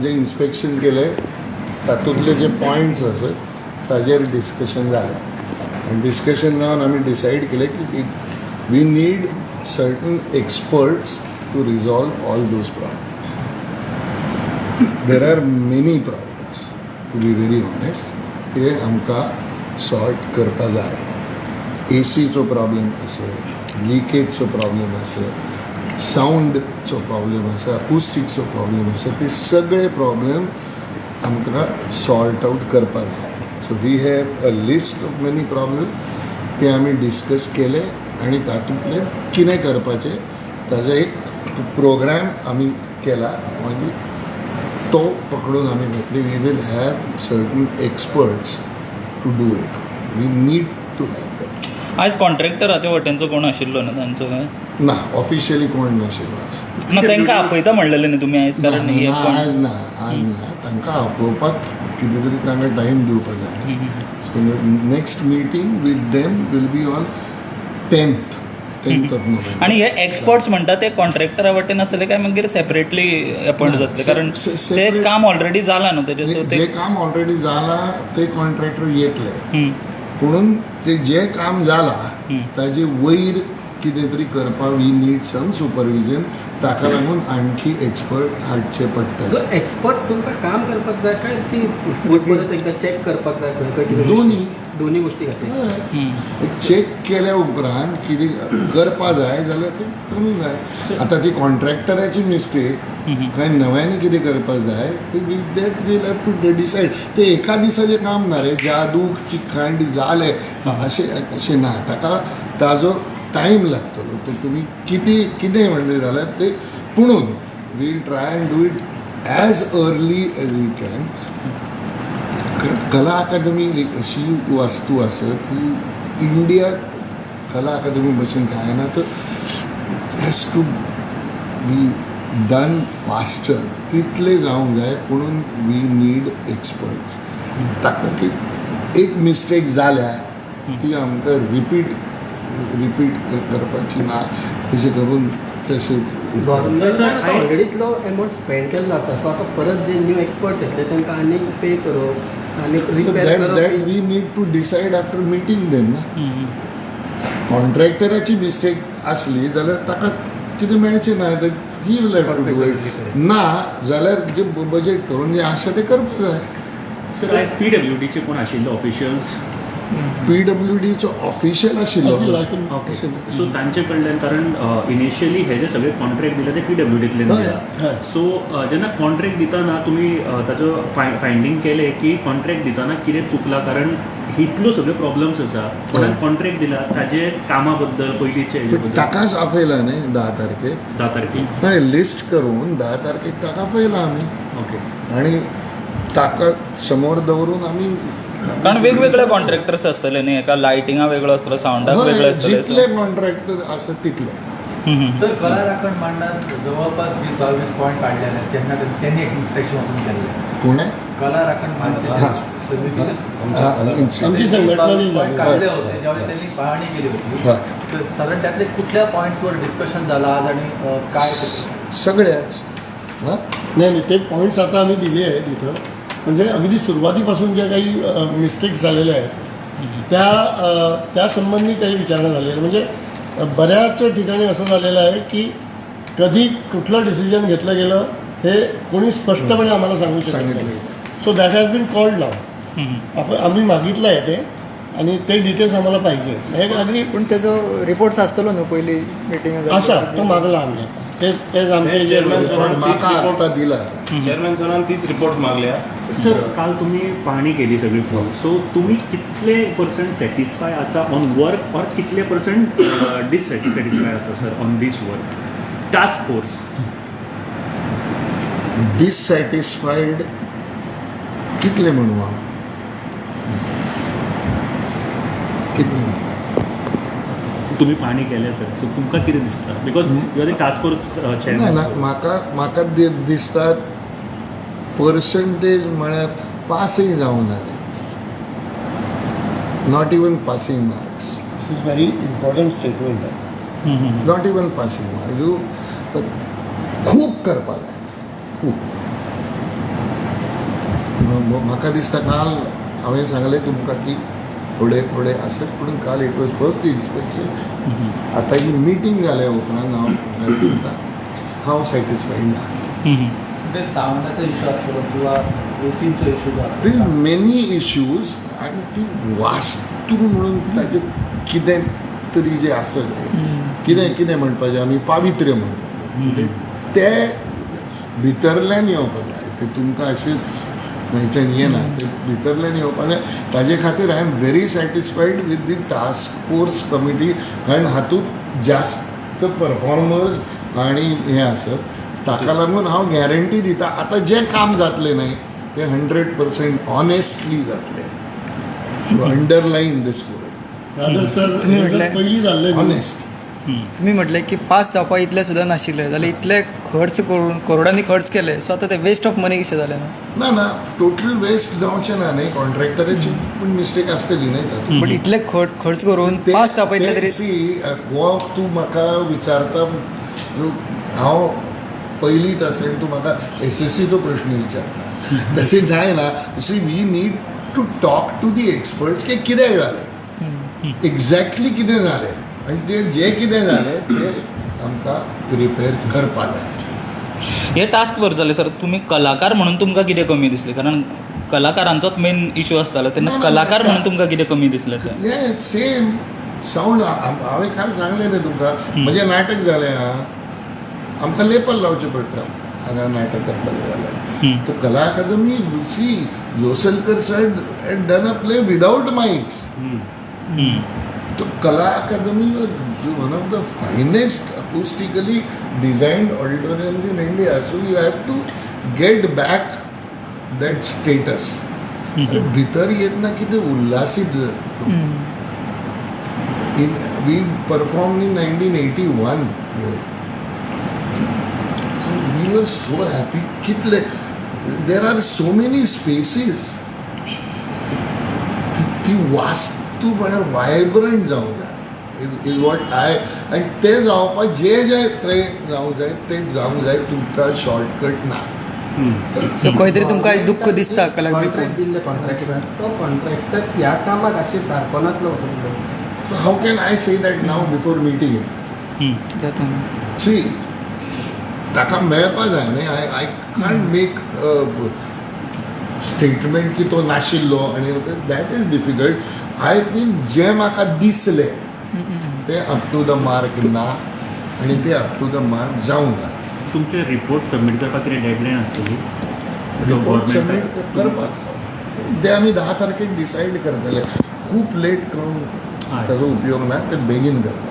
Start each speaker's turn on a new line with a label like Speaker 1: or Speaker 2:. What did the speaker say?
Speaker 1: जे inspection केलें तातूंतले जे points आसत ताजेर डिस्कशन जालें आनी डिस्कशन जावन आमी डिसायड केलें की we need certain experts to resolve all those problems. There are many problems, to be very honest, ते आमकां सॉर्ट करपा जाय. एसीचो प्रॉब्लेम आसा, लिकेजचो प्रॉब्लेम आसा, सावंडचो प्रॉब्लेम आसा, अकुस्टिकचो प्रॉब्लेम आसा. ते सगळे प्रॉब्लेम आमकां सॉर्ट आउट करपा जाय. So we have a list of many problem. ते आमी डिस्कस केले आनी तातूंतलें कितें करपाचें ताजो एक प्रोग्राम आमी केला. मागीर तो पकडून आमी घेतली. We will have certain experts to do it. We need to have that.
Speaker 2: आयज कॉन्ट्रॅक्टराच्या वटेनचो कोण आशिल्लो ना तांचो काय?
Speaker 1: ना, ऑफिशियली कोण नाशिल्लो आयज.
Speaker 2: ना, तांकां आपयता म्हणलेलें न्ही तुमी आयज, कारण हे
Speaker 1: ना, आयज ना, आज ना. तांकां आपोवपाक कितें तरी तांकां टायम दिवपाक जाय. So next meeting with them will be on 10th of November.
Speaker 2: आणि हे एक्सपर्ट्स म्हणटा ते कॉन्ट्रॅक्टरा वटेन आसतले काय मागीर सेपरेटली अपॉयंट
Speaker 1: ना,
Speaker 2: जातले? कारण ते
Speaker 1: separate.
Speaker 2: काम ऑलरेडी जाला न्हू तेजे, सो
Speaker 1: जे
Speaker 2: ते
Speaker 1: काम ऑलरेडी जाला ते कॉन्ट्रॅक्टर येतले, पुणून ते जे काम जाला ताजे वयर कितें तरी करपाक we need some supervision. ताका लागून आणखी एक्सपर्ट हाडचे पडटले.
Speaker 3: सो एक्सपर्ट तुमकां काम करपाक जाय काय ती फूड परत एकदा चॅक करपाक जाय खंय खंय कितें?
Speaker 1: दोन्ही.
Speaker 3: दोन्ही गोष्टी खातीर.
Speaker 1: चेक केल्या उपरांत कितें करपा जाय जाल्यार ते करूंक जाय. आतां ती कॉन्ट्रॅक्टराची मिस्टेक काय नव्याने कितें करपाक जाय ते that we'll have to decide. ते एका दिसाचें काम ना रे. जादूची खांड जालें अशें अशें ना. ताका ताजो टायम लागतलो. तो तुमी कितें कितें म्हणलें जाल्यार ते, पुणून we'll try and do it as early as we can. कला अकादमी एक अशी वास्तू आसा की इंडियात कला अकादमी भशेन कांय ना, तर has to be done faster. तितले जावंक जाय, पुणून we need experts. ताका की एक मिस्टेक जाल्या ती आमकां रिपीट रिपीट करपाची ना. तशें करून तशें.
Speaker 3: ऑलरेडी इतलो अमाउंट स्पेंड केल्लो आसा, सो आतां परत जे न्यू एक्सपर्ट्स येतले तांकां आनीक पे करप आनी रिपेर
Speaker 1: that
Speaker 3: करप
Speaker 1: that we need to decide after meeting them ना. कॉन्ट्रॅक्टराची मिस्टेक आसली जाल्यार ताका कितें मेळचें ना, he will have to do it. ना जाल्यार जे बजेट करून जे आसा तें करपाक जाय.
Speaker 4: सर, आयज पीडब्ल्यूडीचे कोण आशिल्ले ऑफिशियल्स?
Speaker 1: पीडब्ल्यूडीचो ऑफिशियल आशिल्लो.
Speaker 4: ओके, सो तांचे कडल्यान, कारण इनिशियली हे जे सगळे कॉन्ट्रॅक्ट दिले ते पीडब्ल्यूडींतल्यान दिला. सो जेन्ना कॉन्ट्रॅक्ट दितना तुमी ताजो फायंडींग केले की कॉन्ट्रॅक्ट दितना कितें चुकला? कारण इतल्यो सगळ्यो प्रॉब्लम्स आसा, कोणाक कॉन्ट्रॅक्ट दिला ताजे कामा बद्दल पयलींचे हेजे बद्दल.
Speaker 1: ताकाच आपयला न्ही 10 तारखेक.
Speaker 4: 10 तारखेक.
Speaker 1: हय, लिस्ट करून 10 तारखेक ताका आपयला आमी. आणि ताका समोर दवरून आमी.
Speaker 2: कारण वेगवेगळे कॉन्ट्रॅक्टर्स आसतले न्ही, एका लायटिंगा वेगळो आसतलो, सावंडाक वेगळो आसतले.
Speaker 1: जितले कॉन्ट्रॅक्टर आसा तितले.
Speaker 5: सर, कला राखण मांडान जवळपास 20-22 पॉईंट काढलेले आहेत. त्यांना त्यांनी एक इन्स्पेक्शन वचून केलेलं.
Speaker 1: कोण आहे?
Speaker 5: कला राखण मांडचे समितीने
Speaker 6: आमची संघटना
Speaker 5: 20-22 पॉईंट
Speaker 6: झाली.
Speaker 5: काढले होते ज्यावेळेस त्यांनी पाहणी केली होती. तर साधारण त्यातले कुठल्या पॉईंट्सवर डिस्कशन झालं आज आणि काय
Speaker 1: सगळ्याच हा.
Speaker 6: नाही नाही, ते पॉईंट्स आता आम्ही दिले आहेत इथं. म्हणजे अगदी सुरुवातीपासून ज्या काही मिस्टेक्स झालेल्या आहेत त्या संबंधी काही विचारणा झालेली आहे. म्हणजे बऱ्याच ठिकाणी असं झालेलं आहे की कधी कुठलं डिसिजन घेतलं गेलं हे कोणी स्पष्टपणे आम्हाला सांगू शकत
Speaker 1: सांगितलं.
Speaker 6: नाही. So that has been called now. आपण आम्ही मागितलं आहे ते आणि ते डिटेल्स आम्हाला पाहिजे. हे अगदी
Speaker 7: पूण तेजो रिपोर्ट्स आसतलो न्हू पयली मिटींग?
Speaker 6: आसा, तो मागला आम्ही आता. ते तेच आमचे जे
Speaker 8: चेअरमॅन सरान
Speaker 1: म्हाका आत्तां दिला.
Speaker 8: चेअरमॅन सरान तीच रिपोर्ट मागल्या.
Speaker 4: सर, काल तुमी पाहणी केली सगळी पळोवन, सो तुमी कितले पर्संट सॅटिस्फाय आसा ऑन वर्क ऑर कितले पर्संट डिसॅटिस्फाय आसा sir on this work, task force?
Speaker 1: Dissatisfied कितले म्हणू हांव, कितले म्हणू?
Speaker 4: तुमी पाहणी केल्या सर, सो तुमकां कितें दिसता, because you are the task force
Speaker 1: ना.
Speaker 4: चेअरमॅन.
Speaker 1: ना, म्हाका म्हाका दिसता पर्संटेज म्हळ्यार पासय जावना रे, not even passing marks.
Speaker 6: This is very important statement.
Speaker 1: Not even passing mark. You खूब करपाक जाय, खूब. म्हाका दिसता काल हांवें सांगलें तुमकां की थोडे थोडे आसत, पूण काल it was first inspection. आतां ही मिटींग जाल्या उपरांत हांव सांगता हांव सॅटिस्फायड ना.
Speaker 5: म्हणजे सावंडाचो इशू आसतलो किंवा एसीचो इशू जो
Speaker 1: दर
Speaker 5: आसतलो.
Speaker 1: Is many issues आनी ती वास्तू म्हणून ताजें कितें तरी जें आसा न्ही, कितें कितें म्हणपाचें आमी पावित्र्य म्हणटा तें भितरल्यान येवपा जाय. तें तुमकां अशेंच खंयच्यान येना, तें भितरल्यान येवपा जाय. ताजे खातीर I am very satisfied with the task force committee, कारण हातूंत जास्त परफॉर्मर्स आनी हें आसत, ताका लागून हांव गॅरंटी दिता आतां जें काम जातलें न्हय तें 100% ऑनेस्टली जातलें. Underline this word.
Speaker 6: Rather sir,
Speaker 7: तुम्ही
Speaker 6: हे जर
Speaker 7: म्हटलंय-
Speaker 6: पयलीं जाल्लें न्ही,
Speaker 1: ऑनेस्ट.
Speaker 7: तुम्ही म्हटले की पास जावपाक इतले सुद्दां नाशिल्ले जाल्यार इतले खर्च करून करोडांनी खर्च केले, सो आतां ते वेस्ट ऑफ मनी कशें जालें ना?
Speaker 1: ना ना, टोटल वेस्ट जावचें ना न्ही, कॉन्ट्रॅक्टराची पूण मिस्टेक आसतली न्ही तातूंत.
Speaker 7: बट इतले खर्च करून पास जावपा इतले तरी
Speaker 1: सी, हो तूं म्हाका विचारता, हांव पयलींच आसेल, तूं म्हाका एसएससीचो प्रश्न विचारता, तशें जायना. See, we need to talk to the experts की कितें जालें एक्झॅक्टली, कितें जालें आनी तें जें कितें जालें तें आमकां रिपेर करपा जाय.
Speaker 2: हे टास्क बरें जालें सर. तुमी कलाकार म्हणून तुमकां कितें कमी दिसलें? कारण कलाकारांचोच मेन इशू आसतालो तेन्ना,
Speaker 1: ना, ना,
Speaker 2: कलाकार
Speaker 1: ना.
Speaker 2: म्हणून तुमकां कितें कमी दिसलें तें?
Speaker 1: हें सेम सावंड. हांवें काल सांगलें न्ही तुमकां, म्हजें नाटक जालें आं, आमकां लेपल लावचें पडटा हांगा नाटक करपाक जाल्यार. तो Kala Akademi, see, Josalkar sir had done a play without mics. तो Kala Akademi was one of the finest acoustically designed auditoriums in India. So you have to get back that status. भितर येतना कितें उल्हासीत जाता. In we performed in 1981 here. So we were so happy. कितले, there are so many spaces. ती वास्तू म्हळ्यार vibrant जावंक जाय is what I, आनी तें जावपाक जे जे थंय जावंक जाय तें जावंक जाय, तुमकां शॉर्टकट ना.
Speaker 7: सो खंय तरी तुमकां दुख्ख दिसता कलाकार
Speaker 3: कॉन्ट्रॅक्ट दिल्ले कॉन्ट्रॅक्टरान, तो कॉन्ट्रॅक्टर ह्या कामा खातीर सारको नासलो असो तुमकां दिसता?
Speaker 1: How can I say that now before meeting?
Speaker 7: जाता.
Speaker 1: सी, ताका मेळपा जाय न्ही. I can't make statement की तो नाशिल्लो आनी that is difficult. I feel जें म्हाका दिसलें तें अप टू the mark ना आनी तें अप टू the mark जावंक ना.
Speaker 4: तुमचे रिपोर्ट सबमीट करपाक कितें डेडलायन आसतली?
Speaker 1: रिपोर्ट सबमीट करपाक ते आमी 10 तारखेक डिसायड करतले. खूब लेट करून ताजो उपयोग ना, ते बेगीन करपाक.